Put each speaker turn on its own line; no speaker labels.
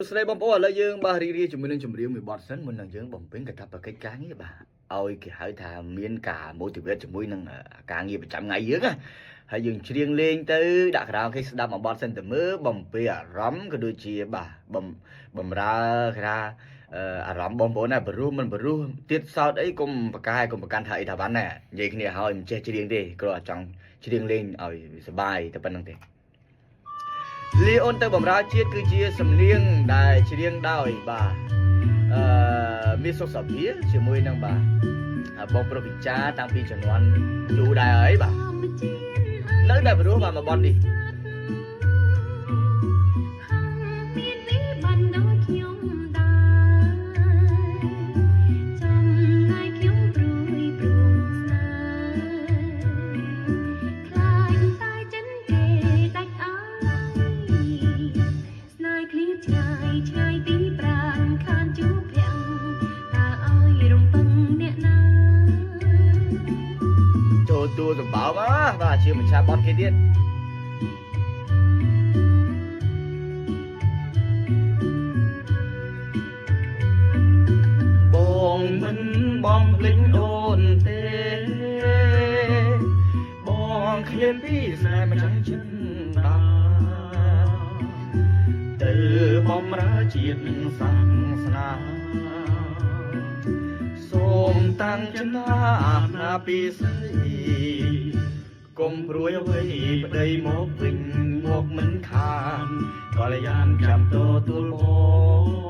សួស្តីបងប្អូនឥឡូវយើងបាទរីករាយជាមួយនឹងចម្រៀងមួយបទសិនមុននឹងយើងបំពេញកាតព្វកិច្ចការងារបាទឲ្យគេហៅថាមានការ motivate ជាមួយនឹងការងារប្រចាំថ្ងៃយើងណាហើយយើងច្រៀងលេងទៅដាក់ក្រៅគេស្ដាប់មួយបទសិនទៅមើលបំពេអារម្មណ៍ក៏ដូចជាបាទបំបំរើគេថាអារម្មណ៍បងប្អូនណាបរុះមិនបរុះទៀតសោតអីកុំប្រកែកុំប្រកាន់ថាអីថាវ៉ាន់ណានិយាយគ្នាហើយមិនចេះច្រៀងទេគ្រាន់តែចង់ច្រៀងលេងឲ្យសប្បាយតែប៉ុណ្្នឹងទេ លីអូនទៅបំរើជាតិគឺជាសំនៀងដែលច្រៀងដោយបាទអឺមានសុខសភាជាមួយនឹងបាទបងប្រុសពិចាតាំងពីជំនាន់យូរដែរហើយបាទនៅតែព្រោះបាទមកបននេះ
មានវិបត្តិដូចខ្ញុំដែរចំណែកខ្ញុំព្រួយព្រួងស្នេហ៍ខ្លាចតែចិនគេដាច់អើយស្នេហ៍ឃ្លាតឆ្ងាយឆ្ងាយពីប្រានខានជួបភាំងតើឲ្យរំពឹងអ្នកណា
ចូលតួសម្បើមបាទជាម្ចាស់បនគេទៀតបងមិនបំភ្លេចអូនទេបងឃ្លានពីស្នេហ៍ម្ចាស់ចិនដាទៅបំរើជាតិសាសនាសូមតាំងចំណាណាពីស្រីកុំព្រួយអ្វីប្តីមកវិញមកមិនខានកល្យានចាំទទួលប